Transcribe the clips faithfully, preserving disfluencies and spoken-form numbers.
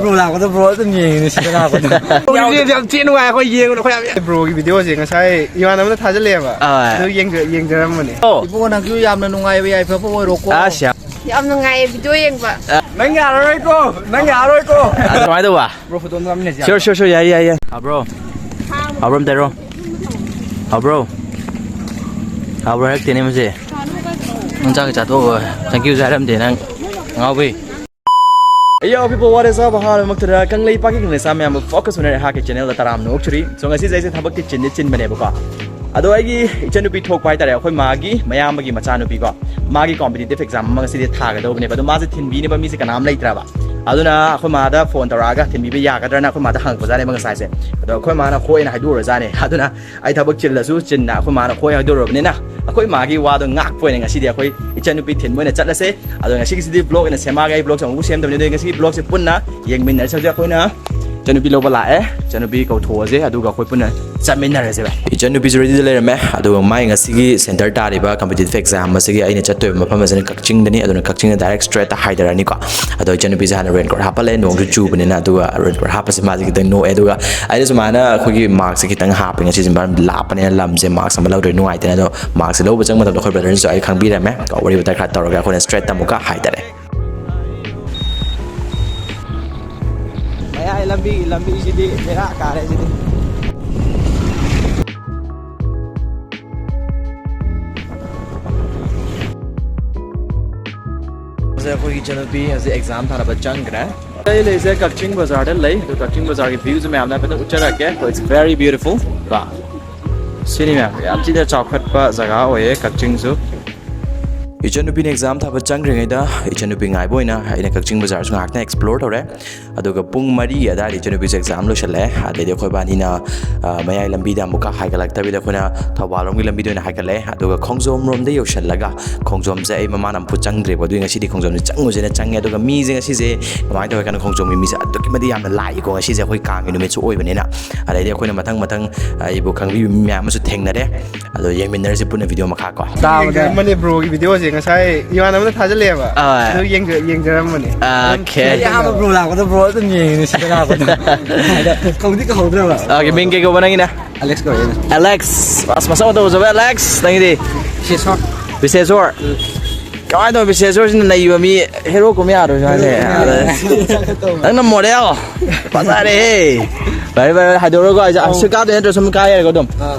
Bro ꯂꯥꯛꯄꯗꯣ bro ꯑꯗꯨꯝ ꯌꯦꯡꯉꯤꯅꯦ ꯁꯤꯗ ꯂꯥꯛꯄꯗꯣ꯫ ꯌꯥꯎꯗꯦ꯫ ꯌꯥꯝ ꯊꯤ ꯅꯨꯡꯉꯥꯏ ꯑꯩꯈꯣꯏ ꯌꯦꯡꯕꯗ ꯑꯩꯈꯣꯏ ꯌꯥꯝ ꯕ꯭ꯔꯣꯒꯤ ꯚꯤꯗꯤꯑꯣꯁꯦ ꯉꯁꯥꯏ ꯏꯃꯥꯟꯅꯕꯅ ꯊꯥꯖꯤꯜꯂꯛꯑꯦꯕ꯫ ꯑꯥ꯫ ꯑꯗꯨ ꯌꯦꯡꯖ- ꯌꯦꯡꯖꯔꯝꯕꯅꯦ꯫ ꯑꯣ꯫ ꯏꯕꯨꯡꯉꯣ ꯅꯪꯁꯨ ꯌꯥꯝꯅ ꯅꯨꯡꯉꯥꯏꯕ ꯌꯥꯏꯐꯕ ꯑꯣꯏꯔꯣꯀꯣ꯫ ꯑꯁ ꯌꯥꯝ ꯌꯥꯝ ꯅꯨꯡꯉꯥꯏꯌꯦ ꯚꯤꯗꯤꯑꯣ ꯌꯦꯡꯕ꯫ ꯅꯪ ꯌꯥꯔꯔꯣꯏꯀꯣ ꯅꯪ ꯌꯥꯔꯔꯣꯏꯀꯣ꯫ ꯑꯗꯨ ꯀꯃꯥꯏꯅ ꯇꯧꯕ? ꯕ꯭ꯔꯣ ꯐꯣꯇꯣ ꯑꯃ ꯅꯝꯃꯤꯟꯅꯁꯤ꯫ Sure sure sure ꯌꯥꯏ ꯌꯥꯏ ꯌꯥꯏ꯫ ꯍꯥꯕ꯭ꯔꯣ? ꯍꯥꯕ꯭ꯔꯣ ꯑꯝꯇ ꯍꯥꯏꯔꯣ꯫ ꯍꯥꯕ꯭ꯔꯣ? ꯍꯥꯕ꯭ꯔꯣ ꯍꯥꯏꯔꯛꯇꯦꯅꯦ ꯃꯁꯦ꯫ ꯅꯪ ꯆꯥꯛ ꯆꯥꯊꯣꯛꯑꯣ꯫ Thank you ꯁꯨ ꯍꯥꯏꯔꯝꯗꯦ ꯅꯪ꯫ ꯉꯥꯎꯕꯤ꯫ Hey yo people, what is up? ꯑꯍꯥꯟꯕꯃꯛꯇꯗ ꯀꯪꯂꯩꯄꯥꯛꯀꯤ ꯀꯪꯂꯩꯁꯥ ꯃꯌꯥꯝꯕꯨ focus ꯎꯅꯔꯦ ꯑꯩꯍꯥꯛꯀꯤ channel ꯗ ꯇꯔꯥꯝꯅ ꯑꯣꯛꯆꯔꯤ꯫ So ꯉꯁꯤꯁꯦ ꯑꯩꯁꯦ ꯊꯕꯛꯇꯤ ꯆꯤꯟꯗꯤ ꯆꯤꯟꯕꯅꯦꯕꯀꯣ꯫ ꯑꯗꯣ ꯑꯩꯒꯤ ꯏꯆꯟꯅꯨꯄꯤ ꯊꯣꯛꯄ ꯍꯥꯏꯇꯥꯔꯦ, ꯑꯩꯈꯣꯏ ꯃꯥꯒꯤ ꯃꯌꯥꯝꯕꯒꯤ ꯃꯆꯥꯅꯨꯄꯤꯀꯣ, ꯃꯥꯒꯤ competitive exam ꯑꯃ ꯉꯁꯤꯗꯤ ꯊꯥꯒꯗꯧꯕꯅꯦꯕ꯫ ꯑꯗꯣ ꯃꯥꯁꯦ ꯊꯤꯟꯕꯤꯅꯕ ꯃꯤꯁꯦ ꯀꯅꯥꯝ ꯂꯩꯇ꯭ꯔꯕ꯫ ꯑꯗꯨꯅ ꯑꯩꯈꯣꯏ ꯃꯥꯗ phone ꯇꯧꯔꯛꯑꯒ ꯊꯤꯟꯕꯤꯕ ꯌꯥꯒꯗ꯭ꯔꯅ ꯑꯩꯈꯣꯏ ꯃꯥꯗ ꯍꯪꯉꯛꯄꯖꯥꯠꯅꯦꯕ ꯉꯁꯥꯏꯁꯦ꯫ ꯑꯗꯣ ꯑꯩꯈꯣꯏ ꯃꯥꯅ ꯍꯣꯏꯅ ꯍꯥꯏꯗꯣꯛꯎꯔꯖꯥꯠꯅꯦ꯫ ꯑꯗꯨꯅ ꯑꯩ ꯊꯕꯛ ꯆꯤꯜꯂꯁꯨ ꯆꯤꯟꯅ ꯑꯩꯈꯣꯏ ꯃꯥꯅ ꯍꯣꯏ ꯍꯥꯏꯗꯣꯔꯕꯅꯤꯅ ꯑꯩꯈꯣꯏ ꯃꯥꯒꯤ ꯋꯥꯗꯣ ꯉꯥꯛꯄ ꯑꯣꯏꯅ ꯉꯁꯤꯗꯤ ꯑꯩꯈꯣꯏ ꯏꯆꯟꯅꯨꯄꯤ ꯊꯤꯟꯕ ꯑꯣꯏꯅ ꯆꯠꯂꯁꯦ꯫ ꯑꯗꯣ ꯉꯁꯤꯒꯤꯁꯤꯗꯤ vlog ꯑꯣꯏꯅ ꯁꯦꯝꯃꯛꯑꯒꯦ, ꯑꯩ vlog ꯁꯦ ꯑꯃꯨꯛ ꯁꯦꯝꯗꯕꯅꯤ꯫ ꯑꯗꯨꯗꯤ ꯉꯁꯤꯒꯤ vlog ꯁꯦ ꯄꯨꯟꯅ ꯌꯦꯡꯃꯤꯟꯅꯔꯁꯦ꯫ ꯍꯧꯖꯤꯛ ꯑꯩꯈꯣꯏꯅ ꯏꯆꯟꯅꯨꯄꯤ ꯂꯧꯕ ꯂꯥꯛꯑꯦ, ꯏꯆꯟꯅꯨꯄꯤ ꯀꯧꯊꯣꯛꯑꯁꯦ ꯑꯗꯨꯒ ꯑꯩꯈꯣꯏ ꯄꯨꯟꯅ ꯆꯠꯃꯤꯟꯅꯔꯁꯦ ꯚꯥꯏ꯫ ꯏꯆꯟꯅꯨꯄꯤꯁꯨ ready ꯗ ꯂꯩꯔꯝꯃꯦ꯫ ꯑꯗꯨꯒ ꯃꯥꯏ ꯉꯁꯤꯒꯤ center ꯇꯥꯔꯤꯕ competitive exam ꯑꯁꯤꯒꯤ ꯑꯩꯅ ꯆꯠꯇꯣꯏꯕ ꯃꯐꯝ ꯑꯁꯤꯅ ꯀꯛꯆꯤꯡꯗꯅꯤ꯫ ꯑꯗꯨꯅ ꯀꯛꯆꯤꯡꯗ direct straight ꯇ ꯍꯥꯏꯊꯔꯅꯤꯀꯣ꯫ ꯑꯗꯣ ꯏꯆꯟꯅꯨꯄꯤꯁꯦ ꯍꯥꯟꯅ raincoat ꯍꯥꯞꯄꯜꯂꯦ, ꯅꯣꯡꯁꯨ ꯆꯨꯕꯅꯤꯅ꯫ ꯑꯗꯨꯒ raincoat ꯍꯥꯞꯄꯁꯦ ꯃꯥꯁꯦ ꯈꯤꯇꯪ ꯅꯣꯛꯑꯦ꯫ ꯑꯗꯨꯒ ꯑꯩꯅ ꯁꯨꯃꯥꯏꯅ ꯑꯩꯈꯣꯏꯒꯤ mask ꯁꯦ ꯈꯤꯇꯪ ꯍꯥꯞꯄꯦ ꯉꯁꯤꯁꯦ, ꯃꯔꯝꯗꯤ ꯂꯥꯞꯄꯅꯤꯅ ꯂꯝꯁꯦ꯫ Mask ꯑꯃ ꯂꯧꯗ꯭ꯔꯗꯤ ꯅꯨꯡꯉꯥꯏꯇꯦꯅ꯫ ꯑꯗꯣ mask ꯁꯦ ꯂꯧꯕ ꯆꯪꯕ ꯃꯇꯝꯗ ꯑꯩꯈꯣꯏ brother ꯅꯁꯨ ꯑꯩ ꯈꯪꯕꯤꯔꯝꯃꯦ꯫ ꯀꯣ, ꯋꯥꯔꯤ ꯋꯥꯇꯥꯏ ꯈꯔ ꯇꯧꯔꯒ ꯑꯩꯈꯣꯏꯅ straight ꯇ ꯑꯃꯨꯛꯀ ꯍꯥꯏꯊꯔꯦ꯫ ꯃꯌꯥꯏ ꯂꯝꯕꯤꯒꯤ ꯂꯝꯕꯤꯁꯤꯗꯤ ꯕꯦꯔꯥ ꯀꯥꯔꯦ ꯁꯤꯗꯤ꯫ ꯁꯦ ꯑꯩꯈꯣꯏꯒꯤ ꯏꯆꯟꯅꯨꯄꯤ ꯍꯧꯖꯤꯛ exam ꯊꯥꯅꯕ ꯆꯪꯈ꯭ꯔꯦ꯫ ꯑꯩ ꯂꯩꯁꯦ ꯀꯛꯆꯤꯡ ꯕꯖꯥꯔꯗ ꯂꯩ꯫ ꯑꯗꯣ ꯀꯛꯆꯤꯡ ꯕꯖꯥꯔꯒꯤ view ꯁꯦ ꯃꯌꯥꯝꯅ ꯍꯥꯏꯐꯦꯠꯇꯪ ꯎꯠꯆꯔꯛꯀꯦ꯫ So it's very beautiful ꯀꯣ꯫ ꯁꯤꯅꯤ ꯃꯌꯥꯝ, ꯌꯥꯝ ꯊꯤꯅ ꯆꯥꯎꯈꯠꯄ ꯖꯒꯥ ꯑꯣꯏꯌꯦ ꯀꯛꯆꯤꯡꯁꯨ꯫ ꯏꯆꯟꯅꯨꯄꯤꯅ exam ꯊꯥꯕ ꯆꯪꯈ꯭ꯔꯤꯉꯩꯗ ꯏꯆꯟꯅꯨꯄꯤ ꯉꯥꯏꯕ ꯑꯣꯏꯅ ꯑꯩꯅ ꯀꯛꯆꯤꯡ ꯕꯖꯥꯔꯁꯨ ꯉꯥꯏꯍꯥꯛꯇꯪ explore ꯇꯧꯔꯦ꯫ ꯑꯗꯨꯒ ꯄꯨꯡ ꯃꯔꯤꯒꯤ ꯑꯗꯥꯏꯗ ꯏꯆꯟꯅꯨꯄꯤꯁꯦ exam ꯂꯣꯏꯁꯜꯂꯦ꯫ ꯑꯗꯩꯗꯤ ꯑꯩꯈꯣꯏ ꯏꯕꯥꯅꯤꯅ, ꯑ, ꯃꯌꯥꯏ ꯂꯝꯕꯤꯗ ꯑꯃꯨꯛꯀ ꯍꯥꯏꯒꯠꯂꯛꯇꯕꯤꯗ ꯑꯩꯈꯣꯏꯅ ꯊꯧꯕꯥꯜ ꯂꯣꯝꯒꯤ ꯂꯝꯕꯤꯗ ꯑꯣꯏꯅ ꯍꯥꯏꯒꯠꯂꯛꯑꯦ꯫ ꯑꯗꯨꯒ ꯈꯣꯡꯖꯣꯝ ꯔꯣꯝꯗ ꯌꯧꯁꯜꯂꯒ, ꯈꯣꯡꯖꯣꯝꯁꯦ ꯑꯩ ꯃꯃꯥꯡ ꯑꯃꯨꯛꯐꯥꯎ ꯆꯪꯗ꯭ꯔꯤꯕ, ꯑꯗꯨꯒꯤ ꯉꯁꯤꯗꯤ ꯈꯣꯡꯖꯣꯝꯁꯦ ꯆꯪꯉꯨꯁꯦꯅ ꯆꯪꯉꯦ꯫ ꯑꯗꯨꯒ ꯃꯤꯁꯦ ꯉꯁꯤꯁꯦ ꯀꯃꯥꯏꯅ ꯇꯧꯋꯦ ꯀꯥꯟꯗ ꯈꯣꯡꯖꯣꯝꯒꯤ ꯃꯤꯁꯦ ꯑꯗꯨꯛꯀꯤ ꯃꯇꯤꯛ ꯌꯥꯝꯅ ꯂꯥꯛꯏꯀꯣ꯫ ꯉꯁꯤꯁꯦ ꯑꯩꯈꯣꯏ ꯀꯥꯡꯒꯤ ꯅꯨꯃꯤꯠꯁꯨ ꯑꯣꯏꯕꯅꯤꯅ꯫ ꯑꯗꯩꯗꯤ ꯑꯩꯈꯣꯏꯅ ꯃꯊꯪ ꯃꯊꯪ, ꯑ, ꯑꯩꯕꯨ ꯈꯪꯕꯤꯕ ꯃꯤ ꯃꯌꯥꯝ ꯑꯃꯁꯨ ꯊꯦꯡꯅꯔꯦ꯫ ꯑꯗꯣ ꯌꯦꯡꯃꯤꯟꯅꯔꯁꯤ ꯄꯨꯟꯅ video ꯃꯈꯥ ꯀꯣ꯫ ꯇꯥꯕꯗ ꯌꯦꯡꯖꯔꯝꯕꯅꯦ ꯕ꯭ꯔꯣꯒꯤ ꯚꯤꯗꯤꯑꯣꯁꯦ꯫ ꯉꯁꯥꯏ ꯏꯃꯥꯟꯅꯕꯅ ꯊꯥꯖꯤꯜꯂꯛꯑꯦꯕ꯫ ꯑꯥ꯫ ꯑꯗꯨ ꯌꯦꯡꯖ- ꯌꯦꯡꯖꯔꯝꯕꯅꯦ꯫ ꯑꯣꯀꯦ꯫ ꯑꯩ ꯑꯍꯥꯟꯕ ꯕ꯭ꯔꯣ ꯂꯥꯛꯄꯗ ꯕ꯭ꯔꯣ ꯑꯗꯨꯝ ꯌꯦꯡꯉꯤꯅꯦ ꯁꯤꯗ ꯂꯥꯛꯄꯗ꯫ ꯀꯧꯗꯤ ꯀꯧꯍꯧꯗ꯭ꯔꯕ꯫ ꯑꯣꯀꯦ, ꯃꯤꯡ ꯀꯩ ꯀꯧꯕ ꯅꯪꯒꯤꯅ? ꯑꯦꯂꯦꯛꯁ ꯀꯧꯋꯦ ꯑꯩꯅ꯫ ꯑꯦꯂꯦꯛꯁ꯫ ꯑꯁ, ꯃꯁꯛ ꯃꯇꯧ ꯐꯖꯕ ꯑꯦꯂꯦꯛꯁ꯫ ꯅꯪꯒꯤꯗꯤ? ꯕꯤꯁꯦꯁꯣꯔ꯫ ꯕꯤꯁꯦꯁꯣꯔ꯫ ꯀꯃꯥꯏꯅ ꯇꯧꯕ ꯕꯤꯁꯦꯁꯣꯔꯁꯤꯅ ꯅꯩꯕ ꯃꯤ ꯍꯦꯔꯣ ꯀꯨꯝ ꯌꯥꯔꯣꯏꯁꯨ ꯍꯥꯏꯁꯦ꯫ ꯅꯪꯅ ꯃꯣꯗꯦꯜ꯫ ꯐꯖꯔꯦꯍꯦ꯫ ꯐꯔꯦ, ꯐꯔꯦ, ꯍꯥꯏꯗꯣꯔꯛꯑꯣꯀꯣ꯫ ꯑꯩꯁꯦ ꯑꯁ, ꯀꯥꯞꯇꯣꯏ ꯅꯠꯇ꯭ꯔꯣ? ꯁꯨꯝ ꯀꯥ ꯌꯥꯔꯦꯀꯣ ꯑꯗꯨꯝ꯫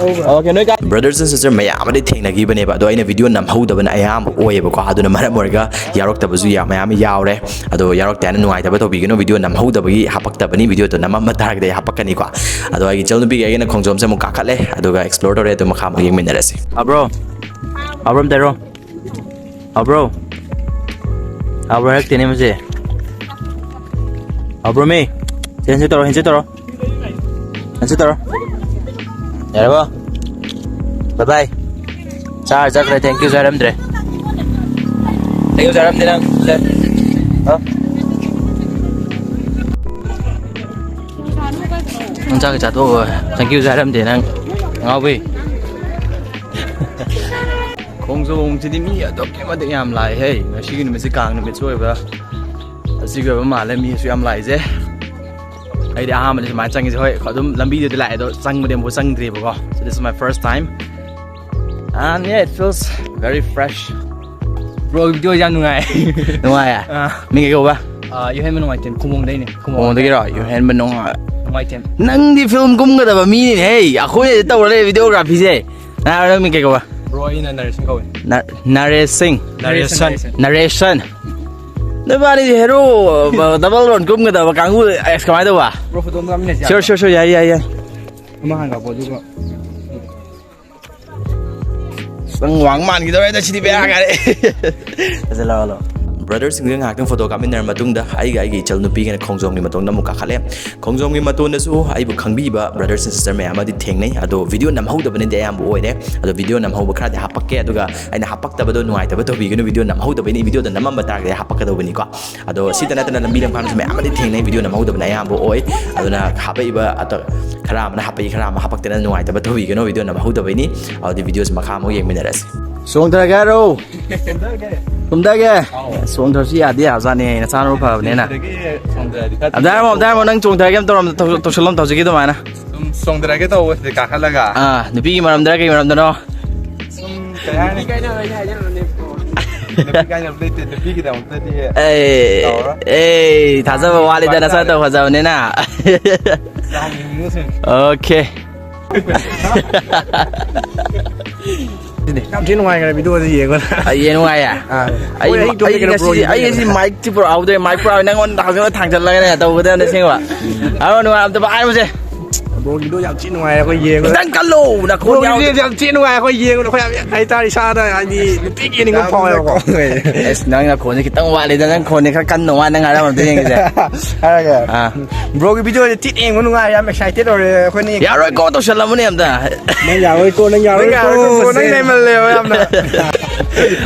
ꯑꯣꯀꯦ, ꯅꯣꯏ ꯀꯥ- Brothers and sister ꯃꯌꯥꯝ ꯑꯃꯗꯤ ꯊꯦꯡꯅꯈꯤꯕꯅꯦꯕ, ꯑꯗꯣ ꯑꯩꯅ ꯚꯤꯗꯤꯑꯣ ꯅꯝꯍꯧꯗꯕꯅ ꯑꯌꯥꯝꯕ ꯑꯣꯏꯌꯦꯕꯀꯣ꯫ ꯑꯗꯨꯅ ꯃꯔꯝ ꯑꯣꯏꯔꯒ ꯌꯥꯎꯔꯛꯇꯕꯁꯨ ꯌꯥ-, ꯃꯌꯥꯝ ꯌꯥꯎꯔꯦ꯫ ꯑꯗꯣ ꯌꯥꯎꯔꯛꯇꯦ ꯍꯥꯏꯅ ꯅꯨꯡꯉꯥꯏꯇꯕ ꯇꯧꯕꯤꯒꯅꯨ꯫ ꯚꯤꯗꯤꯑꯣ ꯅꯝꯍꯧꯗꯕꯒꯤ ꯍꯥꯄꯛꯇꯕꯅꯤ꯫ ꯚꯤꯗꯤꯑꯣꯗꯣ ꯅꯝꯃꯝꯕ ꯇꯥꯔꯒꯗꯤ ꯑꯩ ꯍꯥꯄꯛꯀꯅꯤꯀꯣ꯫ ꯑꯗꯣ ꯑꯩꯒꯤ ꯏꯆꯜ ꯅꯨꯄꯤꯒꯤ ꯑꯩꯅ ꯈꯣꯡꯖꯣꯝꯁꯦ ꯑꯃꯨꯛ ꯀꯥꯈꯠꯂꯦ, ꯑꯗꯨꯒ explore ꯇꯧꯔꯦ꯫ ꯑꯗꯨ ꯃꯈꯥ ꯑꯃꯨꯛ ꯌꯦꯡꯃꯤꯟꯅꯔꯁꯤ꯫ ꯑꯕ꯭ꯔꯣ, ꯑꯕ꯭ꯔꯣ ꯑꯝꯇ ꯍꯥꯏꯔꯣ꯫ ꯑꯕ꯭ꯔꯣ, ꯑꯕ꯭ꯔꯣ ꯍꯥꯏꯔꯛꯇꯦꯅꯦ ꯃꯁꯦ꯫ ꯑꯕ꯭ꯔꯣ ꯃꯤ, ꯁꯦ, ꯁꯦ ꯇꯧꯔꯣ, ꯁꯦ ꯇꯧꯔꯣ꯫ ꯅꯪꯁꯨ ꯇꯧꯔꯣ꯫ ꯌꯥꯔꯕꯣ? Bye bye꯫ ꯆꯥꯔ ꯆꯠꯈ꯭ꯔꯦ, thank you ꯁꯨ ꯍꯥꯏꯔꯝꯗ꯭ꯔꯦ꯫ Thank you ꯁꯨ ꯍꯥꯏꯔꯝꯗꯦ ꯅꯪ꯫ ꯁꯦ꯫ ꯍꯥ? ꯅꯪ ꯆꯥꯛ ꯆꯥꯊꯣꯛꯑꯣ, thank you ꯁꯨ ꯍꯥꯏꯔꯝꯗꯦ ꯅꯪ꯫ ꯉꯥꯎꯕꯤ꯫ ꯈꯣꯡꯖꯣꯝꯁꯤꯗꯤ ꯃꯤ ꯑꯗꯨꯛꯀꯤ ꯃꯇꯤꯛ ꯌꯥꯝ ꯂꯥꯛꯑꯦꯍꯦ꯫ ꯉꯁꯤꯒꯤ ꯅꯨꯃꯤꯠꯁꯤ ꯀꯥꯡ ꯅꯨꯃꯤꯠꯁꯨ ꯑꯣꯏꯕ꯫ ꯑꯁꯤꯒꯤ ꯑꯣꯏꯕ ꯃꯥꯜꯂꯦ ꯃꯤ ꯑꯁꯨꯛ ꯌꯥꯝ ꯂꯥꯛꯏꯁꯦ꯫ ꯑꯩꯗꯤ ꯑꯍꯥꯟꯕꯅꯤ ꯁꯨꯃꯥꯏꯅ ꯆꯪꯉꯤꯁꯦ꯫ ꯍꯣꯏ, ꯑꯗꯨꯝ ꯂꯝꯕꯤꯗꯗꯤ ꯂꯥꯛꯑꯦ, ꯑꯗꯣ ꯆꯪꯕꯗꯤ ꯑꯃꯨꯛ ꯆꯪꯗ꯭ꯔꯤꯕꯀꯣ꯫ So this is my first time. And yeah, it feels very fresh. Bro, video ꯌꯥꯝ ꯅꯨꯡꯉꯥꯏ꯫ ꯅꯨꯡꯉꯥꯏꯌꯦ? ꯑꯥ꯫ ꯃꯤꯡ ꯀꯩ ꯀꯧꯕ? ꯑꯥ, ꯌꯨꯍꯦꯟꯕ ꯅꯨꯡꯉꯥꯏꯇꯦꯝ, ꯈꯨꯝꯕꯣꯡꯗꯩꯅꯦ꯫ ꯈꯨꯝꯕꯣꯡꯗꯒꯤꯔꯣ? ꯌꯨꯍꯦꯟꯕ ꯅꯨꯡꯉꯥꯏ-, ꯅꯨꯡꯉꯥꯏꯇꯦꯝ꯫ ꯅꯪꯗꯤ ꯐꯤꯂꯝ ꯀꯨꯝꯒꯗꯕ ꯃꯤꯅꯤꯅꯦ, ꯍꯦ꯫ ꯑꯩꯈꯣꯏꯅ ꯇꯧꯔ ꯂꯩ videography ꯁꯦ꯫ ꯅꯪ ꯃꯤꯡ ꯀꯩ ꯀꯧꯕ? Bro, ꯑꯩꯅ ꯅꯔꯦꯁꯟ ꯀꯧꯋꯦ꯫ ꯅ-, ꯅꯔꯦꯁ ꯁꯤꯡ? ꯅꯔꯦꯁꯟ꯫ ꯅꯔꯦꯁꯟ꯫ ꯅꯕꯥꯅꯤꯗꯤ ꯍꯦꯔꯣ, double role ꯀꯨꯝꯒꯗꯕ ꯀꯥꯡꯕꯨ, ꯑꯁ, ꯀꯃꯥꯏꯅ ꯇꯧꯕ? Bro, photo ꯑꯃ ꯀꯥꯞꯃꯤꯟꯅꯁꯤ, sure, ꯌꯥꯕ꯭ꯔꯣ? Sure, sure, ꯌꯥꯏ, ꯌꯥꯏ, ꯌꯥꯏ꯫ ꯑꯃ ꯍꯥꯟꯅ ꯀꯥꯞꯄꯣ, ꯑꯗꯨꯒ꯫ ꯑꯁ, ꯅꯪ ꯋꯥꯡ ꯃꯥꯟꯈꯤꯗꯧꯔꯦꯗ, ꯁꯤꯗꯤ ꯕꯦꯔꯥ ꯀꯥꯔꯦ꯫ ꯐꯖ ꯂꯥꯛꯑꯣ, ꯂꯥꯛꯑꯣ꯫ Brother ꯁꯤꯡꯒ ꯉꯥꯏꯍꯥꯛꯇꯪ photo ꯀꯥꯞꯃꯤꯟꯅꯔ ꯃꯇꯨꯡꯗ ꯑꯩꯒ ꯑꯩꯒꯤ ꯏꯆꯜ ꯅꯨꯄꯤꯒꯅ ꯈꯣꯡꯖꯣꯝꯒꯤ ꯃꯇꯣꯟꯗ ꯑꯃꯨꯛ ꯀꯥꯈꯠꯂꯦ꯫ ꯈꯣꯡꯖꯣꯝꯒꯤ ꯃꯇꯣꯟꯗꯁꯨ ꯑꯩꯕꯨ ꯈꯪꯕꯤꯕ brothers and sister ꯃꯌꯥꯝ ꯑꯃꯗꯤ ꯊꯦꯡꯅꯩ, ꯑꯗꯣ video ꯅꯝꯍꯧꯗꯕꯅꯗꯤ ꯑꯌꯥꯝꯕ ꯑꯣꯏꯔꯦ꯫ ꯑꯗꯣ video ꯅꯝꯍꯧꯕ ꯈꯔꯗꯤ ꯍꯥꯄꯛꯀꯦ, ꯑꯗꯨꯒ ꯑꯩꯅ ꯍꯥꯄꯛꯇꯕꯗꯣ ꯅꯨꯡꯉꯥꯏꯇꯕ ꯇꯧꯕꯤꯒꯅꯨ, video ꯅꯝꯍꯧꯗꯕꯩꯅꯤ, videoꯗ ꯅꯝꯃꯝꯕ ꯇꯥꯔꯒꯗꯤ ꯍꯥꯄꯛꯀꯗꯧꯕꯅꯤꯀꯣ꯫ ꯑꯗꯣ ꯁꯤꯇ ꯅꯠꯇꯅ ꯂꯝꯕꯤ ꯂꯝꯈꯥꯡꯗꯁꯨ ꯃꯌꯥꯝ ꯑꯃꯗꯤ ꯊꯦꯡꯅꯩ, video ꯅꯝꯍꯧꯗꯕꯅ ꯑꯌꯥꯝꯕ ꯑꯣꯏ꯫ ꯑꯗꯨꯅ ꯍꯥꯄꯛꯏꯕ ꯑꯇ-, ꯈꯔ ꯑꯃꯅ ꯍꯥꯄꯛꯏ, ꯈꯔ ꯑꯃ ꯍꯥꯄꯛꯇꯅ ꯅꯨꯡꯉꯥꯏꯇꯕ ꯇꯧꯕꯤꯒꯅꯨ, video ꯅꯝꯍꯧꯗꯕꯩꯅꯤ꯫ ꯑꯗꯨꯗꯤ videoꯁꯤ ꯃꯈꯥ ꯑꯃꯨꯛ ꯌꯦꯡꯃꯤꯟꯅꯔꯁꯤ꯫ ꯆꯣꯡꯊꯔꯒꯦ ꯍꯥꯏꯔꯣ? ꯀꯨꯝꯊꯒꯦ? ꯆꯣꯡꯊꯔꯁꯨ ꯌꯥꯗꯤ ꯌꯥꯕꯖꯥꯠꯅꯤ, ꯅꯆꯥꯅꯨꯄꯥ ꯐꯕꯅꯤꯅ꯫ ꯑꯝꯇ ꯍꯥꯏꯔꯝꯃꯣ, ꯑꯝꯇ ꯍꯥꯏꯔꯝꯃꯣ, ꯅꯪ ꯆꯣꯡꯊꯔꯒꯦ ꯑꯝꯇ ꯇꯧꯔꯝ-, ꯇꯧ-, ꯇꯧꯁꯜꯂꯣ, ꯇꯧꯁꯤꯒꯦ ꯑꯗꯨꯃꯥꯏꯅ꯫ ꯁꯨꯝ ꯆꯣꯡꯊꯔꯒꯦ ꯇꯧꯕ, ꯁꯤꯗ ꯀꯥꯈꯠꯂꯒ꯫ ꯑꯥ, ꯅꯨꯄꯤꯒꯤ ꯃꯔꯝꯗꯔ ꯀꯩ ꯃꯔꯝꯗꯅꯣ? ꯁꯨꯝ ꯀꯩ ꯍꯥꯏꯅꯤ? ꯅꯨꯄꯤ ꯀꯥꯏꯅꯕ ꯂꯩꯇꯦ, ꯅꯨꯄꯤꯒꯤꯗꯃꯛꯇꯗꯤ ꯑꯦ, ꯇꯧꯔꯔꯣꯏ꯫ ꯑꯦ, ꯊꯥꯖꯕ ꯋꯥꯠꯂꯤꯗ, ꯅꯁꯛ ꯇꯧ ꯐꯖꯕꯅꯤꯅ꯫ ꯆꯥꯡ ꯌꯦꯡꯉꯨ ꯁꯨꯝ꯫ Okay꯫ ꯌꯥꯝ ꯊꯤ ꯅꯨꯡꯉꯥꯏꯈ꯭ꯔꯦ video ꯁꯦ ꯌꯦꯡꯕꯗ꯫ ꯑ, ꯌꯦꯡ ꯅꯨꯡꯉꯥꯏꯌꯦ? ꯑꯥ꯫ ꯑꯩ, ꯍꯣꯏ, ꯑꯩ ꯏꯇꯣꯝꯇ ꯑꯩ ꯀꯩꯅꯣ ꯉꯁꯤ, bro ꯒꯤ ꯑꯩ ꯉꯁꯤ mic ꯁꯤ ꯄꯨꯔꯛꯍꯧꯗ꯭ꯔꯦ, mic ꯄꯨꯔꯛꯑ ꯅꯪꯉꯣꯟꯗ ꯍꯧꯖꯤꯛ ꯊꯥꯡꯖꯜꯂꯒꯅꯦ ꯇꯧꯒꯗꯕꯅꯦ ꯑꯁꯦꯡꯕ꯫ ꯍꯔꯥꯎ ꯅꯨꯡꯉꯥꯏ ꯑꯝꯇ ꯄꯥꯏꯔꯨꯁꯦ꯫ Bro ꯒꯤꯗꯣ ꯌꯥꯝ ꯊꯤ ꯅꯨꯡꯉꯥꯏꯔꯦ ꯑꯩꯈꯣꯏ ꯌꯦꯡꯕꯗ꯫ ꯈꯤꯇꯪ ꯀꯜꯂꯣ, ꯅꯈꯣꯟ bro ꯒꯤꯗꯣ ꯌꯥꯎꯗꯦ꯫ ꯌꯥꯝ ꯊꯤ ꯅꯨꯡꯉꯥꯏ ꯑꯩꯈꯣꯏ ꯌꯦꯡꯕꯗ, ꯑꯩꯈꯣꯏ ꯌꯥꯝ ꯍꯥꯏꯇꯥꯔꯦ ꯏꯁꯥꯗ ꯍꯥꯏꯗꯤ ꯅꯨꯄꯤꯒꯤ ꯌꯦꯡꯅꯤꯡꯕ ꯐꯥꯎꯋꯦꯕꯀꯣ꯫ ꯑꯁ, ꯅꯪ ꯅꯈꯣꯟꯁꯦ ꯈꯤꯇꯪ ꯋꯥꯠꯂꯤꯗ, ꯅꯪ ꯈꯣꯟꯁꯦ ꯈꯔ ꯀꯟꯅ ꯋꯥ, ꯅꯪ ꯍꯥꯏꯔꯝꯕ ꯑꯝꯇ ꯌꯦꯡꯒꯦꯁꯦ꯫ ꯍꯥꯏꯔꯒꯦ꯫ ꯑꯥ꯫ Bro ꯒꯤ video ꯁꯦ ꯊꯤ ꯌꯦꯡꯕ ꯅꯨꯡꯉꯥꯏ, ꯌꯥꯝ excited ꯑꯣꯏꯔꯦ ꯑꯩꯈꯣꯏꯅꯤ꯫ ꯌꯥꯔꯣꯏꯀꯣ, ꯇꯧꯁꯜꯂꯝꯃꯅꯦ ꯑꯝꯇ꯫ ꯅꯪ ꯌꯥꯔꯣꯏꯀꯣ, ꯅꯪ ꯅꯪ ꯌꯥꯔꯣꯏꯀꯣ, ꯌꯥꯔꯣꯏꯀꯣ, ꯅꯪ ꯁꯦ꯫ ꯅꯩꯃꯜꯂꯦꯕ ꯌꯥꯝꯅ꯫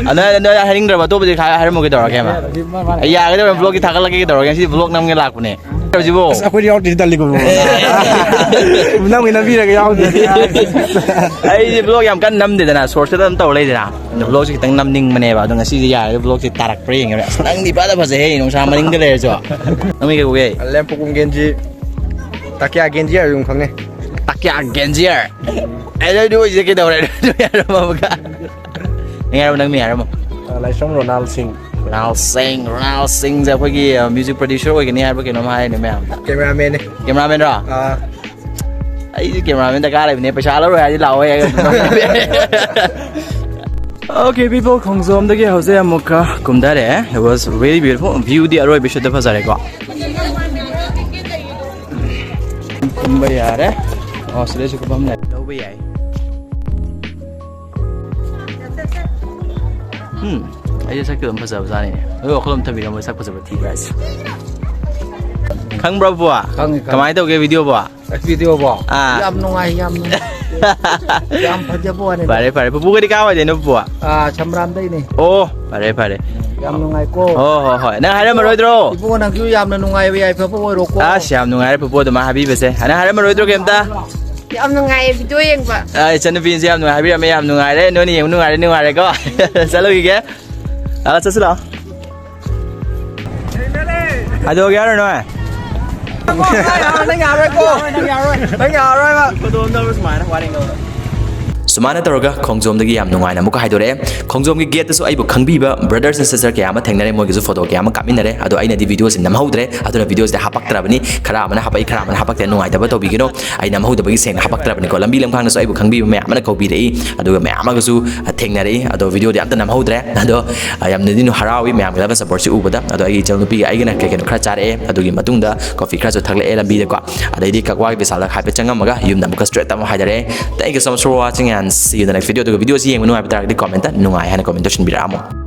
ꯑꯗ, ꯑꯗ ꯍꯥꯏꯅꯤꯡꯗ꯭ꯔꯕ ꯑꯇꯣꯞꯄꯗꯤ ꯈꯔ ꯍꯥꯏꯔꯝꯃꯨ ꯀꯩꯗꯧꯔꯒꯦ ꯑꯃ? ꯑꯩ ꯌꯥꯒꯗꯧꯔꯦ, vlog ꯇꯤ ꯊꯥꯒꯠꯂꯛꯀꯦ ꯀꯩꯗꯧꯔꯒꯦ? ꯉꯁꯤꯗꯤ vlog ꯅꯝꯒꯦ ꯂꯥꯛꯄꯅꯦ꯫ ꯍꯧꯖꯤꯛꯕꯨ꯫ ꯑꯁ, ꯑꯩꯈꯣꯏꯗꯤ ꯌꯥꯎꯔꯛꯇ꯭ꯔꯗꯤ ꯇꯜꯂꯤꯀꯣ, bro꯫ ꯅꯝꯒꯦ ꯅꯝꯕꯤꯔꯒꯦ ꯌꯥꯎꯗ꯭ꯔꯗꯤ꯫ ꯑꯩꯗꯤ vlog ꯌꯥꯝ ꯀꯟꯅ ꯅꯝꯗꯦꯗꯅ, shorts ꯈꯛꯇ ꯑꯗꯨꯝ ꯇꯧꯔ ꯂꯩꯗꯅ꯫ ꯑꯗꯣ vlog ꯁꯦ ꯈꯤꯇꯪ ꯅꯝꯅꯤꯡꯕꯅꯦꯕ꯫ ꯑꯗꯣ ꯉꯁꯤꯗꯤ ꯌꯥꯔꯦ, vlog ꯁꯦ ꯇꯥꯔꯛꯄ꯭ꯔꯥ ꯌꯦꯡꯉꯦ꯫ ꯑꯁ, ꯅꯪꯗꯤ ꯐꯖ ꯐꯖꯩꯍꯦ, ꯅꯨꯡꯁꯥ ꯃꯅꯤꯡꯗ ꯂꯩꯔꯁꯨ꯫ ꯅꯪ ꯃꯤꯡ ꯀꯩ ꯀꯧꯒꯦ? ꯂꯦꯝꯄꯣꯛꯀꯨꯝ ꯒꯦꯟꯖꯤ꯫ ꯇꯥꯀꯤꯌꯥ ꯒꯦꯟꯖꯤ ꯍꯥꯏꯕ ꯑꯗꯨꯝ ꯈꯪꯅꯩ꯫ ꯇꯥꯀꯤꯌꯥ ꯒꯦꯟꯖꯤꯌꯔ꯫ ꯑꯦ, ꯅꯣꯏꯗꯤ ꯑꯣꯏꯁꯦ ꯀꯩꯗꯧꯔꯦ? ꯅꯣꯏ ꯍꯥꯏꯔꯝꯃꯕꯒ꯫ ꯅꯪ ꯍꯥꯏꯔꯝꯃꯣ, ꯅꯪ ꯃꯤꯡ ꯍꯥꯏꯔꯝꯃꯣ꯫ ꯑ, ꯂꯥꯏꯁ꯭ꯔꯝ ꯔꯣꯅꯥꯜ ꯁꯤꯡ꯫ ꯔꯣꯅꯥꯜ ꯁꯤꯡ, ꯔꯣꯅꯥꯜ ꯁꯤꯡꯁꯦ ꯑꯩꯈꯣꯏꯒꯤ, ꯑ, music producer ꯑꯣꯏꯒꯅꯤ ꯍꯥꯏꯕ꯭ꯔꯥ ꯀꯩꯅꯣꯝ ꯍꯥꯏꯔꯤꯅꯦ ꯃꯌꯥꯝꯗ꯫ Cameraman ꯅꯦ꯫ Cameraman ꯔꯣ? ꯑꯥ꯫ ꯑꯩꯁꯦ cameraman ꯗꯔꯀꯥꯔ ꯂꯩꯕꯅꯦ, ꯄꯩꯁꯥ ꯂꯧꯔꯣꯏ ꯍꯥꯏꯔꯗꯤ ꯂꯥꯛꯑꯣ ꯑꯩ ꯑꯗꯨꯝ ꯅꯝꯒꯦ꯫ Okay, people, ꯈꯣꯡꯖꯣꯝꯗꯒꯤ ꯍꯧꯖꯤꯛ ꯑꯃꯨꯛꯀ ꯀꯨꯝꯊꯔꯛꯑꯦ꯫ It was really beautiful. View ꯗꯤ ꯑꯔꯣꯏꯕ ꯁꯤꯗ ꯐꯖꯔꯦꯀꯣ꯫ ꯀꯨꯝꯕ ꯌꯥꯔꯦ꯫ ꯑꯣ, ꯁꯤꯗꯩꯁꯨ ꯀꯨꯝꯐꯝ ꯂꯩ꯫ ꯂꯧꯕ ꯌꯥꯏ꯫ ꯎꯝ, ꯑꯩꯁꯦ ꯁꯛꯇꯤ ꯑꯗꯨꯝ ꯐꯖꯕ ꯖꯥꯠꯅꯤꯅꯦ꯫ ꯅꯣꯏ ꯋꯥꯈꯜ ꯑꯃ ꯊꯝꯕꯤꯔꯝꯃꯣ, ꯁꯛ ꯐꯖꯕ ꯊꯤꯕ꯭ꯔꯥ ꯍꯥꯏꯁꯦ꯫ ꯈꯪꯕ꯭ꯔꯣ, ꯕꯨꯕꯥ? ꯈꯪꯉꯤ, ꯈꯪꯉꯤ꯫ ꯀꯃꯥꯏꯅ ꯇꯧꯒꯦ video ꯕꯣ? ꯑꯁ, video ꯕꯣ? ꯑꯥ꯫ ꯌꯥꯝ ꯅꯨꯡꯉꯥꯏ, ꯌꯥꯝ ꯅꯨꯡꯉꯥꯏ꯫ ꯌꯥꯝ ꯐꯖꯕ ꯋꯥꯅꯤꯗ꯫ ꯐꯔꯦ, ꯐꯔꯦ꯫ ꯄꯨꯄꯨꯒꯗꯤ ꯀꯥꯏ ꯋꯥꯏꯗꯩꯅꯣ, ꯄꯨꯄꯨ? ꯑꯥ, ꯁꯝꯔꯥꯝꯗꯩꯅꯦ꯫ ꯑꯣ, ꯐꯔꯦ, ꯐꯔꯦ꯫ ꯌꯥꯝ ꯅꯨꯡꯉꯥꯏꯀꯣ꯫ ꯍꯣꯏ, ꯍꯣꯏ, ꯍꯣꯏ꯫ ꯅꯪ ꯍꯥꯏꯔꯝꯃꯔꯣꯏꯗ꯭ꯔꯣ? ꯏꯕꯨꯡꯉꯣ, ꯅꯪꯁꯨ ꯌꯥꯝꯅ ꯅꯨꯡꯉꯥꯏꯕ ꯌꯥꯏꯐꯕ ꯑꯣꯏꯔꯣꯀꯣ꯫ ꯑꯁ, ꯌꯥꯝ ꯅꯨꯡꯉꯥꯏꯔꯦ ꯄꯨꯄꯨ ꯑꯗꯨꯃꯥꯏꯅ ꯍꯥꯏꯕꯤꯕꯁꯦ꯫ ꯅꯪ ꯍꯥꯏꯔꯝꯃꯔꯣꯏꯗ꯭ꯔꯣ ꯀꯩꯝꯇ? ꯌꯥꯝ ꯅꯨꯡꯉꯥꯏꯌꯦ ꯚꯤꯗꯤꯑꯣ ꯌꯦꯡꯕ꯫ ꯑ, ꯏꯆꯟꯅꯨꯄꯤꯁꯦ ꯌꯥꯝ ꯅꯨꯡꯉꯥꯏ ꯍꯥꯏꯕꯤꯔꯝꯃꯦ, ꯌꯥꯝ ꯅꯨꯡꯉꯥꯏꯔꯦ꯫ ꯅꯣꯏꯅ ꯌꯦꯡꯕ ꯅꯨꯡꯉꯥꯏꯔꯦ, ꯅꯨꯡꯉꯥꯏꯔꯦꯀꯣ? ꯆꯠꯂꯨꯈꯤꯒꯦ꯫ ꯑ, ꯆꯠꯁꯤ ꯂꯥꯛꯑꯣ꯫ ꯍꯥꯏꯗꯣꯛꯑꯒꯦ ꯍꯥꯏꯔꯣ ꯅꯣꯏ? ꯅꯪ ꯌꯥꯔꯣꯏꯀꯣ꯫ ꯅꯪ ꯌꯥꯔꯣꯏ꯫ ꯅꯪ ꯌꯥꯔꯣꯏꯕ꯫ ꯁꯨꯃꯥꯏꯅ ꯇꯧꯔꯒ ꯈꯣꯡꯖꯣꯝꯗꯒꯤ ꯌꯥꯝ ꯅꯨꯡꯉꯥꯏꯅ ꯑꯃꯨꯛꯀ ꯍꯥꯏꯗꯣꯔꯛꯑꯦ꯫ ꯈꯣꯡꯖꯣꯝꯒꯤ ꯒꯦꯠꯇꯁꯨ ꯑꯩꯕꯨ ꯈꯪꯕꯤꯕ brothers and sister ꯀꯌꯥ ꯑꯃ ꯊꯦꯡꯅꯔꯦ, ꯃꯣꯏꯒꯤꯁꯨ ꯐꯣꯇꯣ ꯀꯌꯥ ꯑꯃ ꯀꯥꯞꯃꯤꯟꯅꯔꯦ꯫ ꯑꯗꯣ ꯑꯩꯅꯗꯤ ꯚꯤꯗꯤꯑꯣꯁꯤ ꯅꯝꯍꯧꯗ꯭ꯔꯦ, ꯑꯗꯨꯅ ꯚꯤꯗꯤꯑꯣꯁꯤꯗ ꯍꯥꯄꯛꯇ꯭ꯔꯕꯅꯤ꯫ ꯈꯔ ꯑꯃꯅ ꯍꯥꯄꯛꯏ, ꯈꯔ ꯑꯃꯅ ꯍꯥꯄꯛꯇꯦ, ꯅꯨꯡꯉꯥꯏꯇꯕ ꯇꯧꯕꯤꯒꯅꯨ꯫ ꯑꯩ ꯅꯝꯍꯧꯗꯕꯒꯤ ꯁꯦꯡꯅ ꯍꯥꯄꯛꯇ꯭ꯔꯕꯅꯤꯀꯣ꯫ ꯂꯝꯕꯤ ꯂꯝꯈꯥꯡꯗꯁꯨ ꯑꯩꯕꯨ ꯈꯪꯕꯤꯕ ꯃꯌꯥꯝ ꯑꯃꯅ ꯀꯧꯕꯤꯔꯛꯏ, ꯑꯗꯨꯒ ꯃꯌꯥꯝ ꯑꯃꯒꯁꯨ ꯊꯦꯡꯅꯔꯛꯏ꯫ ꯑꯗꯣ ꯚꯤꯗꯤꯑꯣꯗꯤ ꯑꯝꯇ ꯅꯝꯍꯧꯗ꯭ꯔꯦ꯫ ꯑꯗꯣ, ꯑ, ꯌꯥꯝꯅꯗꯤ ꯅꯨ-, ꯍꯔꯥꯎꯏ ꯃꯌꯥꯝꯒꯤ love and supportꯁꯤ ꯎꯕꯗ꯫ ꯑꯗꯣ ꯑꯩꯒꯤ ꯏꯆꯟꯅꯨꯄꯤꯒ ꯑꯩꯒꯅ ꯀꯩ ꯀꯩꯅꯣ ꯈꯔ ꯆꯥꯔꯛꯑꯦ, ꯑꯗꯨꯒꯤ ꯃꯇꯨꯡꯗ coffee ꯈꯔꯁꯨ ꯊꯛꯂꯛꯑꯦ ꯂꯝꯕꯤꯗꯀꯣ꯫ ꯑꯗꯩꯗꯤ ꯀꯛꯋꯥꯒꯤ ꯕꯤꯁꯥꯜꯗ ꯍꯥꯏꯐꯦꯠ ꯆꯪꯉꯝꯃꯒ ꯌꯨꯝꯗ ꯑꯃꯨꯛꯀ straight ꯑꯃꯨꯛ ꯍꯥꯏꯗꯔꯛꯑꯦ꯫ Thank you so much for watching and see you in the next video꯫ ꯑꯗꯨꯒ ꯚꯤꯗꯤꯑꯣꯁꯤ ꯌꯦꯡꯕ ꯅꯨꯡꯉꯥꯏꯕ ꯇꯥꯔꯒꯗꯤ commentꯇ "ꯅꯨꯡꯉꯥꯏ" ꯍꯥꯏꯅ comment ꯇꯧꯁꯤꯟꯕꯤꯔꯛꯑꯝꯃꯣ꯫